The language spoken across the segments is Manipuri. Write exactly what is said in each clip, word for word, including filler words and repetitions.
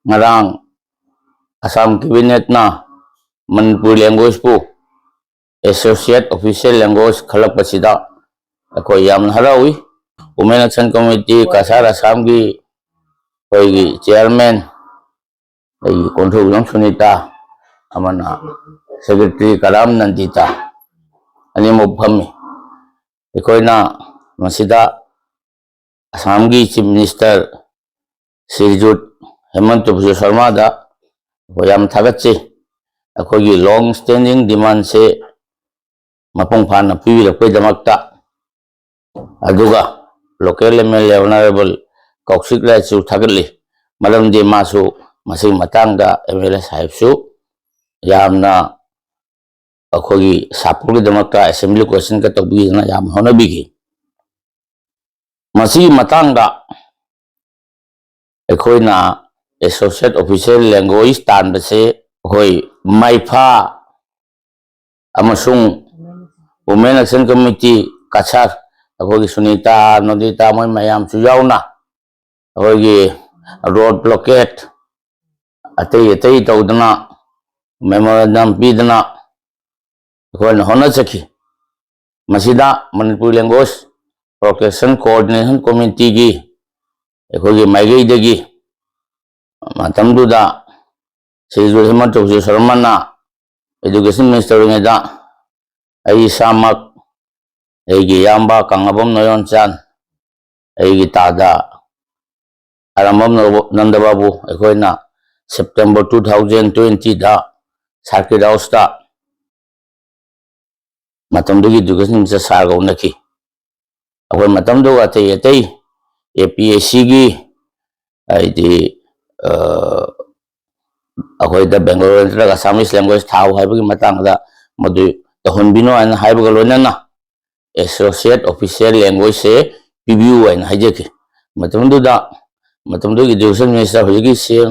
ꯉꯔꯥꯡ Assam ꯀꯦꯕꯤꯅꯦꯠꯅ Manipuri languageꯄꯨ associate official language ꯈꯜꯂꯛꯄꯁꯤꯗ ꯑꯩꯈꯣꯏ ꯌꯥꯝꯅ ꯍꯔꯥꯎꯏ꯫ Women Action Committee ꯀꯁꯥꯔ ꯑꯁꯥꯝꯒꯤ ꯑꯩꯈꯣꯏꯒꯤ chairman, ꯑꯩꯒꯤ ꯀꯣꯟꯊꯧꯖꯝ ꯁꯨꯅꯤꯇꯥ, ꯑꯃꯅ secretary ꯀꯔꯥꯝ ꯅꯟꯗꯤꯇꯥ, ꯑꯅꯤꯃꯛ ꯐꯝꯃꯤ꯫ ꯑꯩꯈꯣꯏꯅ ꯃꯁꯤꯗ ꯑꯁꯥꯝꯒꯤ Chief Minister ꯁ꯭ꯔꯤꯖꯨꯠ ꯍꯦꯃꯟꯇ ꯕꯤꯁ꯭ꯋ ꯁꯔꯃꯥꯗ ꯑꯩꯈꯣꯏ ꯌꯥꯝ ꯊꯥꯒꯠꯆꯩ꯫ ꯑꯩꯈꯣꯏꯒꯤ long standing demandꯁꯦ ꯃꯄꯨꯡ ꯐꯥꯅ ꯄꯤꯕꯤꯔꯛꯄꯒꯤꯗꯃꯛꯇ꯫ ꯑꯗꯨꯒ local MLA Honourable ꯀꯧꯁꯤꯛ ꯔꯥꯏꯁꯨ ꯊꯥꯒꯠꯂꯤ, ꯃꯔꯝꯗꯤ ꯃꯥꯁꯨ ꯃꯁꯤꯒꯤ ꯃꯇꯥꯡꯗ MLA ꯁꯥꯍꯦꯕꯁꯨ ꯌꯥꯝꯅ ꯑꯩꯈꯣꯏꯒꯤ ꯁꯥꯄꯨꯔꯒꯤꯗꯃꯛꯇ assembly questionꯒ ꯇꯧꯕꯤꯗꯅ ꯌꯥꯝ ꯍꯣꯠꯅꯕꯤꯈꯤ꯫ ꯃꯁꯤꯒꯤ ꯃꯇꯥꯡꯗ ꯑꯩꯈꯣꯏꯅ associate official language ꯇꯥꯟꯕꯁꯦ ꯑꯩꯈꯣꯏ ꯃꯥꯏꯐꯥ ꯑꯃꯁꯨꯡ Women Action Committee ꯀꯁꯥꯔ, ꯑꯩꯈꯣꯏꯒꯤ ꯁꯨꯅꯤꯇꯥ, ꯅꯣꯗꯤꯇꯥ, ꯃꯣꯏ ꯃꯌꯥꯝꯁꯨ ꯌꯥꯎꯅ ꯑꯩꯈꯣꯏꯒꯤ road blockade ꯑꯇꯩ ꯑꯇꯩ ꯇꯧꯗꯅ memorandum ꯄꯤꯗꯅ ꯑꯩꯈꯣꯏꯅ ꯍꯣꯠꯅꯖꯈꯤ꯫ ꯃꯁꯤꯗ Manipuri Language Protection Coordination Committeeꯒꯤ ꯑꯩꯈꯣꯏꯒꯤ ꯃꯥꯏꯀꯩꯗꯒꯤ ꯃꯇꯝꯗꯨꯗ ꯁ꯭ꯔꯤꯖꯨꯠ ꯍꯦꯃꯟꯇ ꯕꯤꯁ꯭ꯋ ꯁꯔꯃꯅ education minister ꯑꯣꯏꯔꯤꯉꯩꯗ ꯑꯩ ꯏꯁꯥꯃꯛ, ꯑꯩꯒꯤ ꯏꯌꯥꯝꯕ ꯀꯪꯂꯥꯕꯝ ꯅꯣꯌꯣꯟꯆꯥꯟ, ꯑꯩꯒꯤ ꯇꯥꯗ ꯑꯔꯥꯝꯕꯝ ꯅꯟꯗꯕꯥꯕꯨ ꯑꯩꯈꯣꯏꯅ September two thousand twentyꯗ Circuit Houseꯇ ꯃꯇꯝꯗꯨꯒꯤ education minister sirꯒ ꯎꯅꯈꯤ꯫ ꯑꯩꯈꯣꯏ ꯃꯇꯝꯗꯨꯒ ꯑꯇꯩ ꯑꯇꯩ APSCꯒꯤ, ꯍꯥꯏꯗꯤ, ꯑ, ꯑꯩꯈꯣꯏꯗ Bengali ꯅꯠꯇ꯭ꯔꯒ Assamese language ꯊꯥꯎ ꯍꯥꯏꯕꯒꯤ ꯃꯇꯥꯡꯗ ꯃꯗꯨ ꯇꯧꯍꯟꯕꯤꯅꯣ ꯍꯥꯏꯅ ꯍꯥꯏꯕꯒ ꯂꯣꯏꯅꯅ associate official languagelanguageꯁꯦ ꯄꯤꯕꯤꯌꯨ ꯍꯥꯏꯅ ꯍꯥꯏꯖꯈꯤ꯫ ꯃꯇꯝꯗꯨꯗ ꯃꯇꯝꯗꯨꯒꯤ education minister ꯍꯧꯖꯤꯛꯀꯤ CM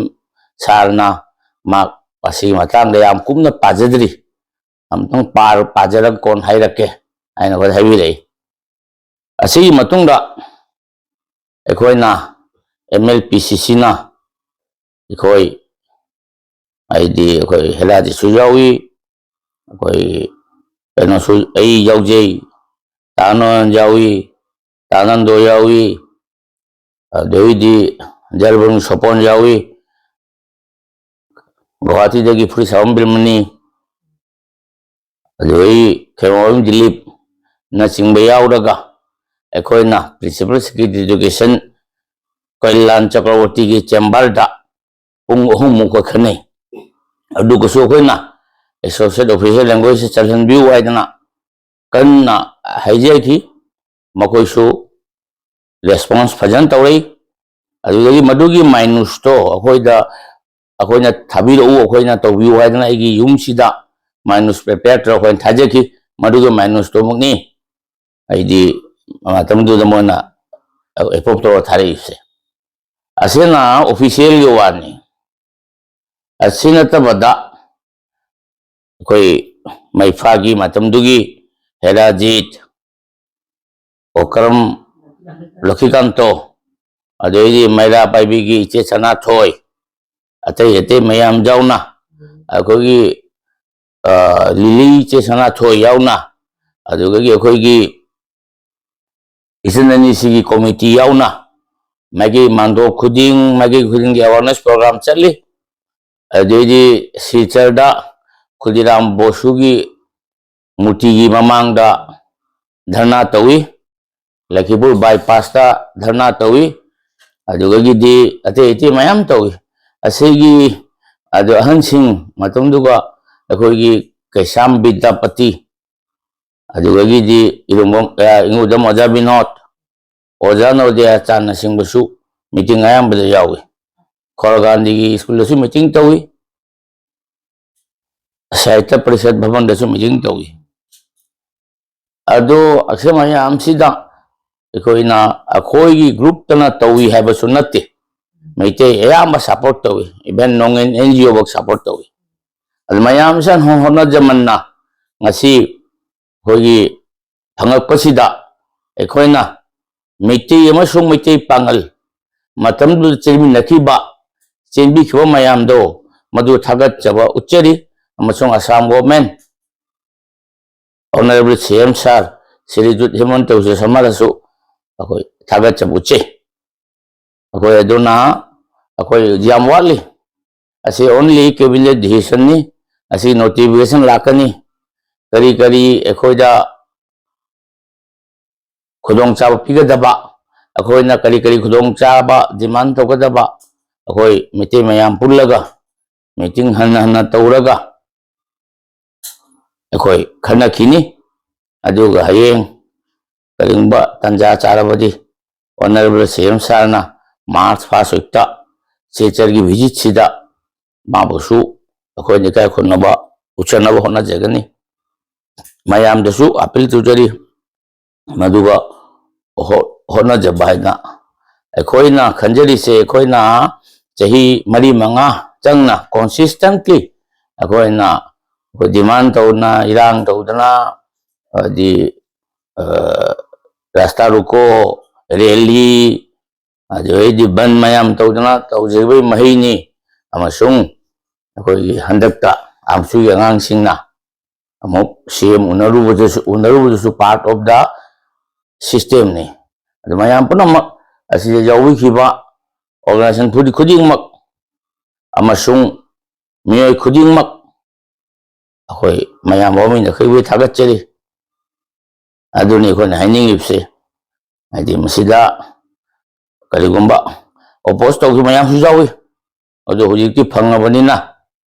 sirꯅ ꯃꯍꯥꯛ ꯃꯁꯤꯒꯤ ꯃꯇꯥꯡꯗ ꯌꯥꯝ ꯀꯨꯞꯅ ꯄꯥꯖꯗ꯭ꯔꯤ, ꯑꯃꯨꯛꯇꯪ ꯄꯥꯔ-, ꯄꯥꯖꯔꯒ ꯀꯣꯟ ꯍꯥꯏꯔꯛꯀꯦ ꯍꯥꯏꯅ ꯑꯩꯈꯣꯏꯗ ꯍꯥꯏꯕꯤꯔꯛꯏ꯫ ꯑꯁꯤꯒꯤ ꯃꯇꯨꯡꯗ ꯑꯩꯈꯣꯏꯅ MLPCCꯅ ꯑꯩꯈꯣꯏ, ꯍꯥꯏꯗꯤ ꯑꯩꯈꯣꯏ ꯍꯦꯂꯥꯗꯤꯁꯨ ꯌꯥꯎꯏ, ꯑꯩꯈꯣꯏ ꯀꯩꯅꯣꯁꯨ, ꯑꯩ ꯌꯥꯎꯖꯩ, ꯇꯥ ꯅꯣꯅꯟ ꯌꯥꯎꯏ, ꯇꯥ ꯅꯟꯗꯣ ꯌꯥꯎꯏ, ꯑꯗꯩꯗꯤ ꯖꯔꯕꯨꯡ ꯁꯣꯄꯣꯟ ꯌꯥꯎꯏ, ꯒꯨꯋꯥꯍꯥꯇꯤꯗꯒꯤ ꯐꯨꯔꯤꯠ ꯁꯥꯕꯝ ꯕꯤꯜꯃꯅꯤ, ꯑꯗꯨꯗꯒꯤ ꯈꯦꯔꯣꯝ ꯗꯤꯂꯤꯞꯅꯆꯤꯡꯕ ꯌꯥꯎꯔꯒ ꯑꯩꯈꯣꯏꯅ Principal Secretary Education ꯀꯩꯂꯥꯟ ꯆꯀ꯭ꯔꯕꯔꯇꯤꯒꯤ chamberꯗ ꯄꯨꯡ ꯑꯍꯨꯝꯃꯨꯛ ꯀꯣꯏꯈꯠꯅꯩ꯫ ꯑꯗꯨꯒꯁꯨ ꯑꯩꯈꯣꯏꯅ Associate Official Languageꯁꯦ ꯆꯜꯍꯟꯕꯤꯌꯨ ꯍꯥꯏꯗꯅ ꯀꯟꯅ ꯍꯥꯏꯖꯈꯤ꯫ ꯃꯈꯣꯏꯁꯨ response ꯐꯖꯅ ꯇꯧꯔꯛꯏ꯫ ꯑꯗꯨꯗꯒꯤ ꯃꯗꯨꯒꯤ minutesꯇꯣ ꯑꯩꯈꯣꯏꯗ, ꯑꯩꯈꯣꯏꯅ ꯊꯥꯕꯤꯔꯛꯎ, ꯑꯩꯈꯣꯏꯅ ꯇꯧꯕꯤꯌꯨ ꯍꯥꯏꯗꯅ ꯑꯩꯒꯤ ꯌꯨꯝꯁꯤꯗ minutes prepare ꯇꯧꯔꯒ ꯑꯩꯈꯣꯏꯅ ꯊꯥꯖꯈꯤ꯫ ꯃꯗꯨꯒꯤ minutesꯇꯣ ꯑꯃꯨꯛꯅꯤ ꯑꯩꯗꯤ ꯃꯇꯝꯗꯨꯗ ꯃꯣꯏꯅ approve ꯇꯧꯔ ꯊꯥꯔꯛꯏꯁꯦ꯫ ꯑꯁꯤꯅ officialꯒꯤ ꯋꯥꯅꯤ꯫ ꯑꯁꯤ ꯅꯠꯇꯕꯗ ꯑꯩꯈꯣꯏ ꯃꯩꯐꯥꯒꯤ ꯃꯇꯝꯗꯨꯒꯤ ꯍꯦꯔꯥꯖꯤꯠ, ꯑꯣꯀ꯭ꯔꯝ, ꯂꯛꯈꯤꯀꯥꯟꯇꯣ, ꯑꯗꯩꯗꯤ ꯃꯩꯔꯥ ꯄꯥꯏꯕꯤꯒꯤ ꯏꯆꯦ ꯁꯅꯥꯊꯣꯏ, ꯑꯇꯩ ꯑꯇꯩ ꯃꯌꯥꯝ ꯌꯥꯎꯅ ꯑꯩꯈꯣꯏꯒꯤ, ꯑ, ꯂꯤꯂꯤ ꯏꯆꯦ ꯁꯅꯥꯊꯣꯏ ꯌꯥꯎꯅ, ꯑꯗꯨꯗꯒꯤ ꯑꯩꯈꯣꯏꯒꯤ ꯏꯆꯟ ꯑꯅꯤꯁꯤꯒꯤ committee ꯌꯥꯎꯅ ꯃꯥꯒꯤ ꯃꯥꯟꯗꯣꯞ ꯈꯨꯗꯤꯡ, ꯃꯥꯒꯤ ꯈꯨꯗꯤꯡꯒꯤ awareness program ꯆꯠꯂꯤ꯫ ꯑꯗꯩꯗꯤ ꯁꯤꯜꯆꯔꯗ ꯈꯨꯗꯤꯔꯥꯝ ꯕꯣꯁꯨꯒꯤ ꯃꯨꯔꯇꯤꯒꯤ ꯃꯃꯥꯡꯗ ꯙꯔꯅꯥ ꯇꯧꯏ, ꯂꯈꯤꯄꯨꯔ bypassꯇ ꯙꯔꯅꯥ ꯇꯧꯏ, ꯑꯗꯨꯗꯒꯤꯗꯤ ꯑꯇꯩ ꯑꯇꯩ ꯃꯌꯥꯝ ꯇꯧꯏ꯫ ꯑꯁꯤꯒꯤ ꯑꯗꯨ ꯑꯍꯟꯁꯤꯡ ꯃꯇꯝꯗꯨꯒ ꯑꯩꯈꯣꯏꯒꯤ ꯀꯩꯁꯥꯝ ꯕꯤꯗ꯭ꯌꯥꯄꯇꯤ, ꯑꯗꯨꯗꯒꯤꯗꯤ ꯏꯔꯨꯝꯕꯝ, ꯑ, ꯏꯉꯨꯗꯝ ꯑꯣꯖꯥ ꯕꯤꯅꯣꯗ, ꯑꯣꯖꯥ ꯅꯣꯗꯤꯌꯥꯆꯥꯟꯅꯆꯤꯡꯕꯁꯨ meeting ꯑꯌꯥꯝꯕꯗ ꯌꯥꯎꯏ꯫ ꯈꯣꯔꯒꯥꯟꯙꯤꯒꯤ ꯁ꯭ꯀꯨꯜꯗꯁꯨ meeting ꯇꯧꯏ, ꯁꯥꯍꯤꯇ꯭ꯌ ꯄꯔꯤꯁꯠ ꯚꯕꯟꯗꯁꯨ meeting ꯇꯧꯏ꯫ ꯑꯗꯣ ꯑꯁꯤ ꯃꯌꯥꯝꯁꯤꯗ ꯑꯩꯈꯣꯏꯅ, ꯑꯩꯈꯣꯏꯒꯤ groupꯇꯅ ꯇꯧꯏ ꯍꯥꯏꯕꯁꯨ ꯅꯠꯇꯦ, ꯃꯩꯇꯩ ꯑꯌꯥꯝꯕ support ꯇꯧꯏ, even non NGO ꯐꯥꯎ support ꯇꯧꯏ꯫ ꯑꯗꯨ ꯃꯌꯥꯝꯁꯤꯅ ꯍꯣꯠꯅꯖꯃꯟꯅ ꯉꯁꯤ ꯑꯩꯈꯣꯏꯒꯤ ꯐꯪꯉꯛꯄꯁꯤꯗ ꯑꯩꯈꯣꯏꯅ ꯃꯩꯇꯩ ꯑꯃꯁꯨꯡ ꯃꯩꯇꯩ ꯄꯥꯉꯜ ꯃꯇꯝꯗꯨꯗ ꯆꯦꯟꯃꯤꯟꯅꯈꯤꯕ ꯆꯦꯟꯕꯤꯈꯤꯕ ꯃꯌꯥꯝꯗꯣ, ꯃꯗꯨ ꯊꯥꯒꯠꯆꯕ ꯎꯠꯆꯔꯤ꯫ ꯑꯃꯁꯨꯡ ꯑꯁꯥꯝ ꯒꯣꯚꯔꯟꯃꯦꯟꯠ, ꯑꯣꯅꯔꯦꯕꯜ ꯁꯤ ꯑꯦꯝ ꯁꯥꯔ ꯁ꯭ꯔꯤꯖꯨꯠ ꯍꯤꯃꯟꯇ ꯕꯤꯁ꯭ꯋ ꯁꯔꯃꯥꯗꯁꯨ ꯑꯩꯈꯣꯏ ꯊꯥꯒꯠꯆꯕ ꯎꯠꯆꯩ꯫ ꯑꯩꯈꯣꯏ ꯑꯗꯨꯅ ꯑꯩꯈꯣꯏ ꯌꯥꯝ ꯋꯥꯠꯂꯤ꯫ ꯑꯁꯤ only cabinet decision ꯅꯤ꯫ ꯑꯁꯤ notification ꯂꯥꯛꯀꯅꯤ꯫ ꯀꯔꯤ ꯀꯔꯤ ꯑꯩꯈꯣꯏꯗ ꯈꯨꯗꯣꯡꯆꯥꯕ ꯄꯤꯒꯗꯕ, ꯑꯩꯈꯣꯏꯅ ꯀꯔꯤ ꯀꯔꯤ ꯈꯨꯗꯣꯡꯆꯥꯕ demand ꯇꯧꯒꯗꯕ, ꯑꯩꯈꯣꯏ ꯃꯩꯇꯩ ꯃꯌꯥꯝ ꯄꯨꯜꯂꯒ meeting ꯍꯟꯅ ꯍꯟꯅ ꯇꯧꯔꯒ ꯑꯩꯈꯣꯏ ꯈꯟꯅꯈꯤꯅꯤ꯫ ꯑꯗꯨꯒ ꯍꯌꯦꯡ ꯀꯔꯤꯒꯨꯝꯕ ꯇꯥꯟꯖꯥ ꯆꯥꯔꯕꯗꯤ ꯑꯣꯅꯔꯦꯕꯜ ꯁꯤ ꯑꯦꯝ ꯁꯥꯔꯅ ꯃꯥꯔꯆ ꯐꯥꯔꯁ ꯋꯤꯛꯇ ꯁꯤꯜꯆꯔꯒꯤ ꯚꯤꯖꯤꯠꯁꯤꯗ ꯃꯥꯕꯨꯁꯨ ꯑꯩꯈꯣꯏꯅ ꯏꯀꯥꯏ ꯈꯨꯝꯅꯕ ꯎꯠꯆꯅꯕ ꯍꯣꯠꯅꯖꯒꯅꯤ꯫ ꯃꯌꯥꯝꯗꯁꯨ ꯑꯄꯤꯜ ꯇꯧꯖꯔꯤ, ꯃꯗꯨꯒ ꯍꯣ-, ꯍꯣꯠꯅꯖꯕ ꯍꯥꯏꯅ ꯑꯩꯈꯣꯏꯅ ꯈꯟꯖꯔꯤꯁꯦ, ꯑꯩꯈꯣꯏꯅ ꯆꯍꯤ ꯃꯔꯤ ꯃꯉꯥ ꯆꯪꯅ consistently ꯑꯩꯈꯣꯏꯅ ꯑꯩꯈꯣꯏ demand ꯇꯧꯗꯅ, ꯏꯔꯥꯡ ꯇꯧꯗꯅ, ꯍꯥꯏꯗꯤ, ꯑ, ꯔꯥꯁꯇꯥ ꯔꯣꯀꯣ, ꯔꯦꯂꯤ, ꯑꯗꯨꯗꯩꯗꯤ ꯕꯟ ꯃꯌꯥꯝ ꯇꯧꯗꯅ ꯇꯧꯖꯈꯤꯕꯒꯤ ꯃꯍꯩꯅꯤ꯫ ꯑꯃꯁꯨꯡ ꯑꯩꯈꯣꯏꯒꯤ ꯍꯟꯗꯛꯇ ꯑꯥꯝꯁꯨꯒꯤ ꯑꯉꯥꯡꯁꯤꯡꯅ ꯑꯃꯨꯛ ꯁꯤ M ꯎꯅꯔꯨꯕꯗꯁꯨ, ꯎꯅꯔꯨꯕꯗꯁꯨ part of the system ꯅꯤ꯫ ꯑꯗꯨ ꯃꯌꯥꯝ ꯄꯨꯝꯅꯃꯛ ꯑꯁꯤꯗ ꯌꯥꯎꯕꯤꯈꯤꯕ organization ꯈꯨꯗꯤ-, ꯈꯨꯗꯤꯡꯃꯛ ꯑꯃꯁꯨꯡ ꯃꯤꯑꯣꯏ ꯈꯨꯗꯤꯡꯃꯛ ꯑꯩꯈꯣꯏ ꯃꯌꯥꯝ ꯃꯃꯤꯡꯗ ꯑꯩꯈꯣꯏ ꯊꯥꯒꯠꯆꯔꯤ꯫ ꯑꯗꯨꯅꯤ ꯑꯩꯈꯣꯏꯅ ꯍꯥꯏꯅꯤꯡꯂꯤꯕꯁꯦ꯫ ꯍꯥꯏꯗꯤ ꯃꯁꯤꯗ ꯀꯔꯤꯒꯨꯝꯕ oppose ꯇꯧꯈꯤꯕ ꯃꯌꯥꯝꯁꯨ ꯌꯥꯎꯏ꯫ ꯑꯗꯨ ꯍꯧꯖꯤꯛꯇꯤ ꯐꯪꯉꯕꯅꯤꯅ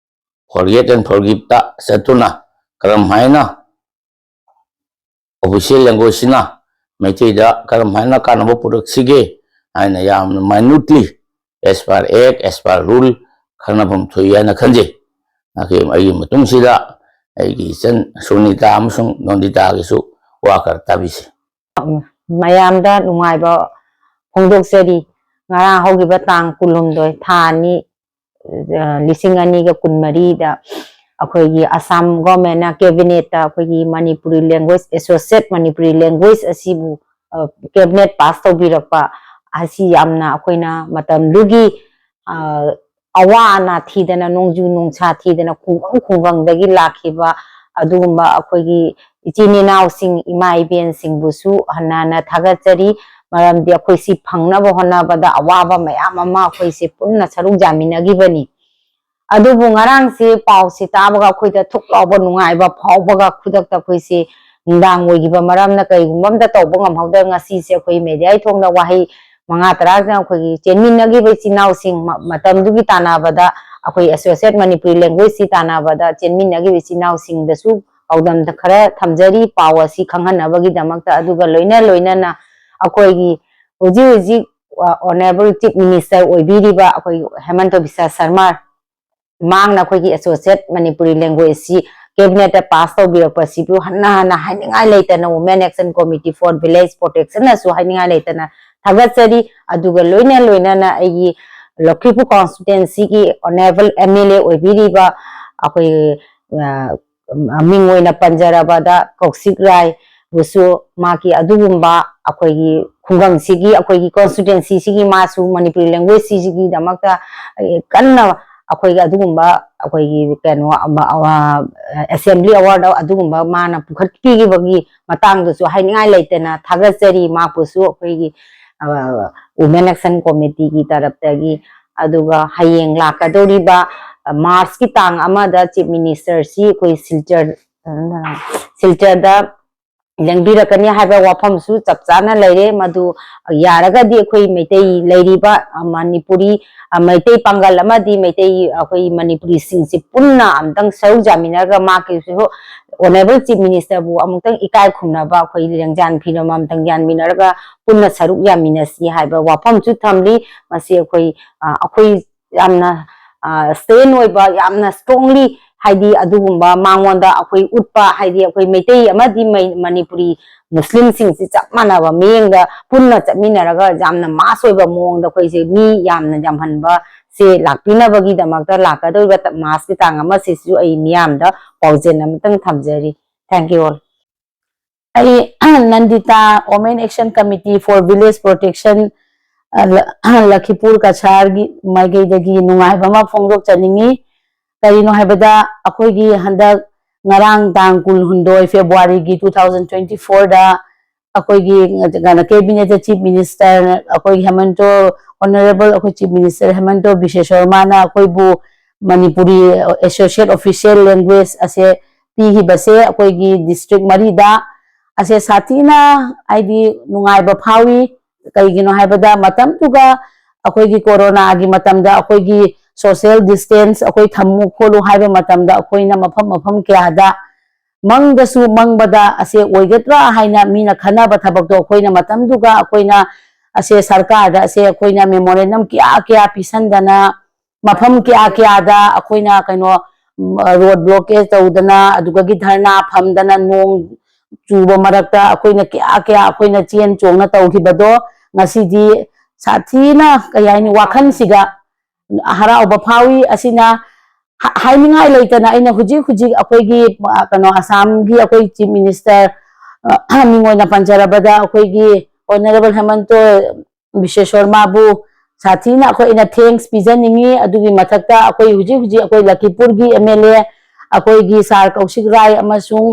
forget and forgive ꯇ ꯆꯠꯇꯨꯅ ꯀꯔꯝ ꯍꯥꯏꯅ official language ꯁꯤꯅ ꯃꯩꯇꯩꯗ ꯀꯔꯝ ꯍꯥꯏꯅ ꯀꯥꯟꯅꯕ ꯄꯨꯔꯛꯁꯤꯒꯦ ꯍꯥꯏꯅ ꯌꯥꯝꯅ minutely, as per act, as per rule, ꯈꯟꯅꯐꯝ ꯊꯣꯛꯏ ꯍꯥꯏꯅ ꯈꯟꯖꯩ꯫ ꯑꯩꯒꯤ, ꯑꯩꯒꯤ ꯃꯇꯨꯡꯁꯤꯗ ꯑꯩꯒꯤ ꯏꯆꯟ ꯁꯨꯅꯤꯇꯥ ꯑꯃꯁꯨꯡ ꯅꯣꯟꯗꯤꯇꯥꯒꯤꯁꯨ ꯋꯥ ꯈꯔ ꯇꯥꯕꯤꯁꯤ꯫ ꯃꯌꯥꯝꯗ ꯅꯨꯡꯉꯥꯏꯕ ꯐꯣꯡꯗꯣꯛꯆꯔꯤ꯫ ꯉꯔꯥꯡ ꯍꯧꯈꯤꯕ ꯇꯥꯡ ꯀꯨꯟꯍꯨꯝꯗꯣꯏ, ꯊꯥ ꯑꯅꯤ, ꯑ, ꯂꯤꯁꯤꯡ ꯑꯅꯤꯒ ꯀꯨꯟꯃꯔꯤꯗ ꯑꯩꯈꯣꯏꯒꯤ ꯑꯁꯥꯝ ꯒꯣꯚꯔꯟꯃꯦꯟꯠꯅ cabinet ꯇ ꯑꯩꯈꯣꯏꯒꯤ Manipuri language, associate Manipuri language ꯑꯁꯤꯕꯨ, ꯑ, cabinet pass ꯇꯧꯕꯤꯔꯛꯄ ꯑꯁꯤ ꯌꯥꯝꯅ ꯑꯩꯈꯣꯏꯅ ꯃꯇꯝꯗꯨꯒꯤ, ꯑ, ꯑꯋꯥ ꯑꯅꯥ ꯊꯤꯗꯅ, ꯅꯣꯡꯖꯨ ꯅꯨꯡꯁꯥ ꯊꯤꯗꯅ, ꯈꯨꯡꯒꯪ ꯈꯨꯡꯒꯪꯗꯒꯤ ꯂꯥꯛꯈꯤꯕ ꯑꯗꯨꯒꯨꯝꯕ ꯑꯩꯈꯣꯏꯒꯤ ꯏꯆꯤꯟ ꯏꯅꯥꯎꯁꯤꯡ, ꯏꯃꯥ ꯏꯕꯦꯟꯁꯤꯡꯕꯨꯁꯨ ꯍꯟꯅ ꯍꯟꯅ ꯊꯥꯒꯠꯆꯔꯤ꯫ ꯃꯔꯝꯗꯤ ꯑꯩꯈꯣꯏ ꯁꯤ ꯐꯪꯅꯕ ꯍꯣꯠꯅꯕꯗ ꯑꯋꯥꯕ ꯃꯌꯥꯝ ꯑꯃ ꯑꯩꯈꯣꯏꯁꯦ ꯄꯨꯟꯅ ꯁꯔꯨꯛ ꯌꯥꯃꯤꯟꯅꯈꯤꯕꯅꯤ꯫ ꯑꯗꯨꯕꯨ ꯉꯔꯥꯡꯁꯦ ꯄꯥꯎꯁꯦ ꯇꯥꯕꯒ ꯑꯩꯈꯣꯏꯗ ꯊꯨꯛ ꯂꯥꯎꯕ ꯅꯨꯡꯉꯥꯏꯕ ꯐꯥꯎꯕꯒ ꯈꯨꯗꯛꯇ ꯑꯩꯈꯣꯏꯁꯦ ꯅꯨꯡꯗꯥꯡ ꯑꯣꯏꯈꯤꯕ ꯃꯔꯝꯅ ꯀꯔꯤꯒꯨꯝꯕ ꯑꯝꯇ ꯇꯧꯕ ꯉꯝꯍꯧꯗ ꯉꯁꯤꯁꯦ ꯑꯩꯈꯣꯏ ꯃꯦꯗꯤꯌꯥꯒꯤ ꯊꯣꯡꯗ ꯋꯥꯍꯩ ꯃꯉꯥ ꯇꯔꯥ ꯑꯩꯈꯣꯏꯒꯤ ꯆꯦꯟꯃꯤꯟꯅꯈꯤꯕ ꯏꯆꯤꯟ ꯏꯅꯥꯎꯁꯤꯡ ꯃ-, ꯃꯇꯝꯗꯨꯒꯤ ꯇꯥꯟꯅꯕꯗ ꯑꯩꯈꯣꯏ Associate Manipuri Language ꯁꯤ ꯇꯥꯟꯅꯕꯗ ꯆꯦꯟꯃꯤꯟꯅꯈꯤꯕ ꯏꯆꯤꯟ ꯏꯅꯥꯎꯁꯤꯡꯗꯁꯨ ꯄꯥꯎꯗꯝꯗ ꯈꯔ ꯊꯝꯖꯔꯤ ꯄꯥꯎ ꯑꯁꯤ ꯈꯪꯍꯟꯅꯕꯒꯤꯗꯃꯛꯇ꯫ ꯑꯗꯨꯒ ꯂꯣꯏꯅ ꯂꯣꯏꯅꯅ ꯑꯩꯈꯣꯏꯒꯤ ꯍꯧꯖꯤꯛ ꯍꯧꯖꯤꯛ, ꯑ, Honourable Chief Minister ꯑꯣꯏꯕꯤꯔꯤꯕ ꯑꯩꯈꯣꯏ ꯍꯦꯃꯟꯇ ꯕꯤꯁ꯭ꯋ ꯁꯔꯃ ꯃꯍꯥꯛꯅ ꯑꯩꯈꯣꯏꯒꯤ Associate Manipuri Language ꯑꯁꯤ ꯀꯦꯕꯤꯅꯦꯠꯇ ꯄꯥꯁ ꯇꯧꯕꯤꯔꯛꯄꯁꯤꯕꯨ ꯍꯟꯅ ꯍꯟꯅ ꯍꯥꯏꯅꯤꯡꯉꯥꯏ ꯂꯩꯇꯅ Women Action Committee for Village Protection ꯅꯁꯨ ꯍꯥꯏꯅꯤꯡꯉꯥꯏ ꯂꯩꯇꯅ ꯊꯥꯒꯠꯆꯔꯤ꯫ ꯑꯗꯨꯒ ꯂꯣꯏꯅ ꯂꯣꯏꯅꯅ ꯑꯩꯒꯤ ꯂꯧꯈꯤꯄꯨ constituency ꯒꯤ Honourable M L A ꯑꯣꯏꯕꯤꯔꯤꯕ ꯑꯩꯈꯣꯏ, ꯑ, ꯃꯤꯡ ꯑꯣꯏꯅ ꯄꯟꯖꯔꯕꯗ ꯀꯧꯁꯤꯛ ꯔꯥꯏ ꯕꯨꯁꯨ ꯃꯥꯒꯤ ꯑꯗꯨꯒꯨꯝꯕ ꯑꯩꯈꯣꯏꯒꯤ ꯈꯨꯡꯒꯪꯁꯤꯒꯤ, ꯑꯩꯈꯣꯏꯒꯤ constituency ꯁꯤꯒꯤ ꯃꯥꯁꯨ Manipuri language ꯁꯤꯒꯤꯗꯃꯛꯇ, ꯑꯦ, ꯀꯟꯅ ꯑꯩꯈꯣꯏꯒꯤ ꯑꯗꯨꯒꯨꯝꯕ ꯑꯩꯈꯣꯏꯒꯤ ꯀꯩꯅꯣ, ꯑꯃ, ꯑ, Assembly Award ꯑꯗꯨꯒꯨꯝꯕ ꯃꯥꯅ ꯄꯨꯈꯠꯄꯤꯈꯤꯕꯒꯤ ꯃꯇꯥꯡꯗꯁꯨ ꯍꯥꯏꯅꯤꯡꯉꯥꯏ ꯂꯩꯇꯅ ꯊꯥꯒꯠꯆꯔꯤ ꯃꯥꯕꯨꯁꯨ ꯑꯩꯈꯣꯏꯒꯤ, ꯑ, Women Action Committee ꯒꯤ ꯇꯔꯞꯇꯒꯤ꯫ ꯑꯗꯨꯒ ꯍꯌꯦꯡ ꯂꯥꯛꯀꯗꯧꯔꯤꯕ, ꯑ, March ꯀꯤ ꯇꯥꯡ ꯑꯃꯗ Chief Minister ꯁꯤ ꯑꯩꯈꯣꯏ ꯁꯤꯜꯆꯔ, ꯁꯤꯜꯆꯔꯗ ꯂꯦꯡꯕꯤꯔꯛꯀꯅꯤ ꯍꯥꯏꯕ ꯋꯥꯐꯝꯁꯨ ꯆꯞ ꯆꯥꯅ ꯂꯩꯔꯦ꯫ ꯃꯗꯨ ꯌꯥꯔꯒꯗꯤ ꯑꯩꯈꯣꯏ ꯃꯩꯇꯩ ꯂꯩꯔꯤꯕ, ꯑ, ꯃꯅꯤꯄꯨꯔꯤ, ꯑ, ꯃꯩꯇꯩ ꯄꯥꯡꯒꯜ ꯑꯃꯗꯤ ꯃꯩꯇꯩ ꯑꯩꯈꯣꯏ ꯃꯅꯤꯄꯨꯔꯤꯁꯤꯡꯁꯤ ꯄꯨꯟꯅ ꯑꯃꯨꯛꯇꯪ ꯁꯔꯨꯛ ꯌꯥꯃꯤꯟꯅꯔꯒ ꯃꯍꯥꯛꯀꯤꯁꯨ Honourable Chief Minister ꯕꯨ ꯑꯃꯨꯛꯇꯪ ꯏꯀꯥꯏ ꯈꯨꯝꯅꯕ ꯑꯩꯈꯣꯏ ꯂꯦꯡꯖꯥꯟ ꯐꯤꯔꯝ ꯑꯃꯇꯪ ꯌꯥꯟꯃꯤꯟꯅꯔꯒ ꯄꯨꯟꯅ ꯁꯔꯨꯛ ꯌꯥꯃꯤꯟꯅꯁꯤ ꯍꯥꯏꯕ ꯋꯥꯐꯝꯁꯨ ꯊꯝꯂꯤ꯫ ꯃꯁꯤ ꯑꯩꯈꯣꯏ, ꯑ, ꯑꯩꯈꯣꯏ ꯌꯥꯝꯅ, ꯑ, stand ꯑꯣꯏꯕ, ꯌꯥꯝꯅ strongly, ꯍꯥꯏꯗꯤ ꯑꯗꯨꯒꯨꯝꯕ ꯃꯉꯣꯟꯗ ꯑꯩꯈꯣꯏ ꯎꯠꯄ, ꯍꯥꯏꯗꯤ ꯑꯩꯈꯣꯏ ꯃꯩꯇꯩ ꯑꯃꯗꯤ ꯃꯩ-, ꯃꯅꯤꯄꯨꯔꯤ ꯃꯨꯁꯂꯤꯝꯁꯤꯡꯁꯤ ꯆꯞ ꯃꯥꯟꯅꯕ ꯃꯤꯠꯌꯦꯡꯗ ꯄꯨꯟꯅ ꯆꯠꯃꯤꯟꯅꯔꯒ ꯌꯥꯝꯅ mass ꯑꯣꯏꯕ ꯃꯑꯣꯡꯗ ꯑꯩꯈꯣꯏꯁꯦ ꯃꯤ ꯌꯥꯝꯅ ꯌꯥꯝꯍꯟꯕ ꯁꯦ ꯂꯥꯛꯄꯤꯅꯕꯒꯤꯗꯃꯛꯇ ꯂꯥꯛꯀꯗꯧꯔꯤꯕ ꯇ-, March ꯀꯤ ꯇꯥꯡ ꯑꯃꯁꯤꯁꯨ ꯑꯩ ꯃꯤꯌꯥꯝꯗ ꯄꯥꯎꯖꯦꯜ ꯑꯃꯇꯪ ꯊꯝꯖꯔꯤ꯫ Thank you all. ꯑꯩ ꯅꯟꯗꯤꯇꯥ, Women Action Committee for Village Protection, ꯑ, ꯂ-, ꯂꯈꯤꯄꯨꯔ ꯀꯁꯥꯔꯒꯤ ꯃꯥꯏꯀꯩꯗꯒꯤ ꯅꯨꯡꯉꯥꯏꯕ ꯑꯃ ꯐꯣꯡꯗꯣꯛꯆꯅꯤꯡꯉꯤ꯫ ꯀꯔꯤꯅꯣ ꯍꯥꯏꯕꯗ, ꯑꯩꯈꯣꯏꯒꯤ ꯍꯟꯗꯛ ꯉꯔꯥꯡ ꯇꯥꯡ ꯀꯨꯟꯍꯨꯝꯗꯣꯏ ꯐꯦꯕ꯭ꯔꯨꯋꯥꯔꯤꯒꯤ two thousand twenty fourꯗ ꯑꯩꯈꯣꯏꯒꯤ ꯀꯩꯅꯣ, ꯀꯦꯕꯤꯅꯦꯠꯇ ꯆꯤꯐ ꯃꯤꯅꯤꯁꯇꯔ ꯑꯩꯈꯣꯏꯒꯤ ꯍꯦꯃꯟꯇꯣ, ꯑꯣꯅꯔꯦꯕꯜ ꯑꯩꯈꯣꯏ ꯆꯤꯐ ꯃꯤꯅꯤꯁꯇꯔ ꯍꯦꯃꯟꯇꯣ ꯕꯤꯁꯦ ꯁꯔꯃꯥꯅ ꯑꯩꯈꯣꯏꯕꯨ ꯃꯅꯤꯄꯨꯔꯤ ꯑꯦꯁꯣꯁꯤꯌꯦꯠ ꯑꯣꯐꯤꯁꯤꯌꯦꯜ ꯂꯦꯡꯒ꯭ꯋꯦꯖ ꯑꯁꯦ ꯄꯤꯈꯤꯕꯁꯦ ꯑꯩꯈꯣꯏꯒꯤ ꯗꯤꯁꯇ꯭ꯔꯤꯛ ꯃꯔꯤꯗ ꯑꯁꯦ ꯁꯥꯊꯤꯅ ꯍꯥꯏꯗꯤ ꯅꯨꯡꯉꯥꯏꯕ ꯐꯥꯎꯏ꯫ ꯀꯩꯒꯤꯅꯣ ꯍꯥꯏꯕꯗ, ꯃꯇꯝꯗꯨꯒ ꯑꯩꯈꯣꯏꯒꯤ ꯀꯣꯔꯣꯅꯥꯒꯤ ꯃꯇꯝꯗ ꯑꯩꯈꯣꯏꯒꯤ ꯁꯣꯁꯤꯌꯦꯜ ꯗꯤꯁꯇꯦꯟꯁ ꯑꯩꯈꯣꯏ ꯊꯝꯃꯨ ꯈꯣꯠꯂꯨ ꯍꯥꯏꯕ ꯃꯇꯝꯗ ꯑꯩꯈꯣꯏꯅ ꯃꯐꯝ ꯃꯐꯝ ꯀꯌꯥꯗ ꯃꯪꯗꯁꯨ ꯃꯪꯕꯗ ꯑꯁꯦ ꯑꯣꯏꯒꯗ꯭ꯔꯥ ꯍꯥꯏꯅ ꯃꯤꯅ ꯈꯟꯅꯕ ꯊꯕꯛꯇꯣ ꯑꯩꯈꯣꯏꯅ ꯃꯇꯝꯗꯨꯒ ꯑꯩꯈꯣꯏꯅ ꯑꯁꯦ ꯁꯔꯀꯥꯔꯗ ꯑꯁꯦ ꯑꯩꯈꯣꯏꯅ ꯃꯦꯃꯣꯔꯦꯟꯗꯝ ꯀꯌꯥ ꯀꯌꯥ ꯄꯤꯁꯟꯗꯅ ꯃꯐꯝ ꯀꯌꯥ ꯀꯌꯥꯗ ꯑꯩꯈꯣꯏꯅ ꯀꯩꯅꯣ, ꯎꯝ, ꯔꯣꯗ ꯕ꯭ꯂꯣꯀꯦꯖ ꯇꯧꯗꯅ ꯑꯗꯨꯗꯒꯤ ꯙꯔꯅꯥ ꯐꯝꯗꯅ ꯅꯣꯡ ꯆꯨꯕ ꯃꯔꯛꯇ ꯑꯩꯈꯣꯏꯅ ꯀꯌꯥ ꯀꯌꯥ ꯑꯩꯈꯣꯏꯅ ꯆꯦꯟ ꯆꯣꯡꯅ ꯇꯧꯈꯤꯕꯗꯣ ꯉꯁꯤꯗꯤ ꯁꯥꯊꯤꯅ ꯀꯩ ꯍꯥꯏꯅꯤ ꯋꯥꯈꯜꯁꯤꯗ ꯍꯔꯥꯎꯕ ꯐꯥꯎꯏ꯫ ꯑꯁꯤꯅ ꯍꯥ-, ꯍꯥꯏꯅꯤꯡꯉꯥꯏ ꯂꯩꯇꯅ ꯑꯩꯅ ꯍꯧꯖꯤꯛ ꯍꯧꯖꯤꯛ ꯑꯩꯈꯣꯏꯒꯤ, ꯑ, ꯀꯩꯅꯣ ꯑꯁꯥꯝꯒꯤ ꯑꯩꯈꯣꯏ ꯆꯤꯐ ꯃꯤꯅꯤꯁꯇꯔ, ꯑ, ꯃꯤꯡ ꯑꯣꯏꯅ ꯄꯟꯖꯔꯕꯗ ꯑꯩꯈꯣꯏꯒꯤ ꯑꯣꯅꯔꯦꯕꯜ ꯍꯦꯃꯟꯇꯣ ꯕꯤꯁꯦꯁꯣꯔ ꯃꯥꯕꯨ ꯁꯥꯊꯤꯅ ꯑꯩꯈꯣꯏꯅ ꯊꯦꯡꯁ ꯄꯤꯖꯅꯤꯡꯉꯤ꯫ ꯑꯗꯨꯒꯤ ꯃꯊꯛꯇ ꯑꯩꯈꯣꯏ ꯍꯧꯖꯤꯛ ꯍꯧꯖꯤꯛ ꯑꯩꯈꯣꯏ ꯂꯈꯤꯄꯨꯔꯒꯤ ꯑꯦꯝ ꯑꯦꯜ ꯑꯦ ꯑꯩꯈꯣꯏꯒꯤ ꯁꯥꯔ ꯀꯧꯁꯤꯛ ꯔꯥꯏ ꯑꯃꯁꯨꯡ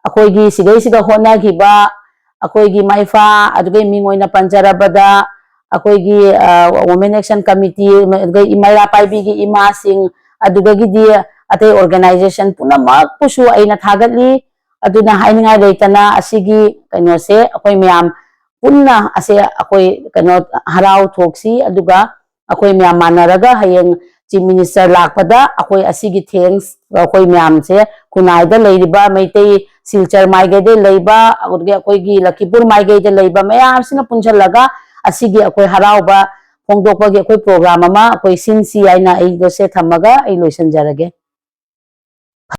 ꯑꯩꯈꯣꯏꯒꯤ ꯁꯤꯗꯩꯁꯤꯗ ꯍꯣꯠꯅꯈꯤꯕ ꯑꯩꯈꯣꯏꯒꯤ ꯃꯥꯏꯐꯥ ꯑꯗꯨꯒ ꯃꯤꯡ ꯑꯣꯏꯅ ꯄꯟꯖꯔꯕꯗ ꯑꯩꯈꯣꯏꯒꯤ, ꯑ, ꯋꯨꯃꯦꯟ ꯑꯦꯛꯁꯟ ꯀꯃꯤꯇꯤ, ꯑꯗꯨꯒ ꯃꯩꯔꯥ ꯄꯥꯏꯕꯤꯒꯤ ꯏꯃꯥꯁꯤꯡ, ꯑꯗꯨꯗꯒꯤꯗꯤ ꯑꯇꯩ ꯑꯣꯔꯒꯅꯥꯏꯖꯦꯁꯟ ꯄꯨꯝꯅꯃꯛꯄꯨꯁꯨ ꯑꯩꯅ ꯊꯥꯒꯠꯂꯤ꯫ ꯑꯗꯨꯅ ꯍꯥꯏꯅꯤꯡꯉꯥꯏ ꯂꯩꯇꯅ ꯑꯁꯤꯒꯤ ꯀꯩꯅꯣꯁꯦ ꯑꯩꯈꯣꯏ ꯃꯌꯥꯝ ꯄꯨꯟꯅ ꯑꯁꯦ ꯑꯩꯈꯣꯏ ꯀꯩꯅꯣ ꯍꯔꯥꯎ ꯊꯣꯛꯁꯤ, ꯑꯗꯨꯒ ꯑꯩꯈꯣꯏ ꯃꯌꯥꯝ ꯃꯥꯟꯅꯔꯒ ꯍꯌꯦꯡ ꯆꯤꯐ ꯃꯤꯅꯤꯁꯇꯔ ꯂꯥꯛꯄꯗ ꯑꯩꯈꯣꯏ ꯑꯁꯤꯒꯤ ꯊꯦꯡꯁ ꯑꯩꯈꯣꯏ ꯃꯌꯥꯝꯁꯦ ꯈꯨꯟꯅꯥꯏꯗ ꯂꯩꯔꯤꯕ ꯃꯩꯇꯩ ꯁꯤꯜꯆꯔ ꯃꯥꯏꯀꯩꯗ ꯂꯩꯕ, ꯑꯗꯨꯗꯒꯤ ꯑꯩꯈꯣꯏꯒꯤ ꯂꯈꯤꯄꯨꯔ ꯃꯥꯏꯀꯩꯗ ꯂꯩꯕ ꯃꯌꯥꯝꯁꯤꯅ ꯄꯨꯟꯁꯤꯜꯂꯒ ꯑꯁꯤꯒꯤ ꯑꯩꯈꯣꯏ ꯍꯔꯥꯎꯕ ꯐꯣꯡꯗꯣꯛꯄꯒꯤ ꯑꯩꯈꯣꯏ ꯄ꯭ꯔꯣꯒ꯭ꯔꯥꯝ ꯑꯃ ꯑꯩꯈꯣꯏ ꯁꯤꯟꯁꯤ ꯍꯥꯏꯅ ꯑꯩ ꯁꯦ ꯊꯝꯃꯒ ꯑꯩ ꯂꯣꯏꯁꯤꯟꯖꯔꯒꯦ꯫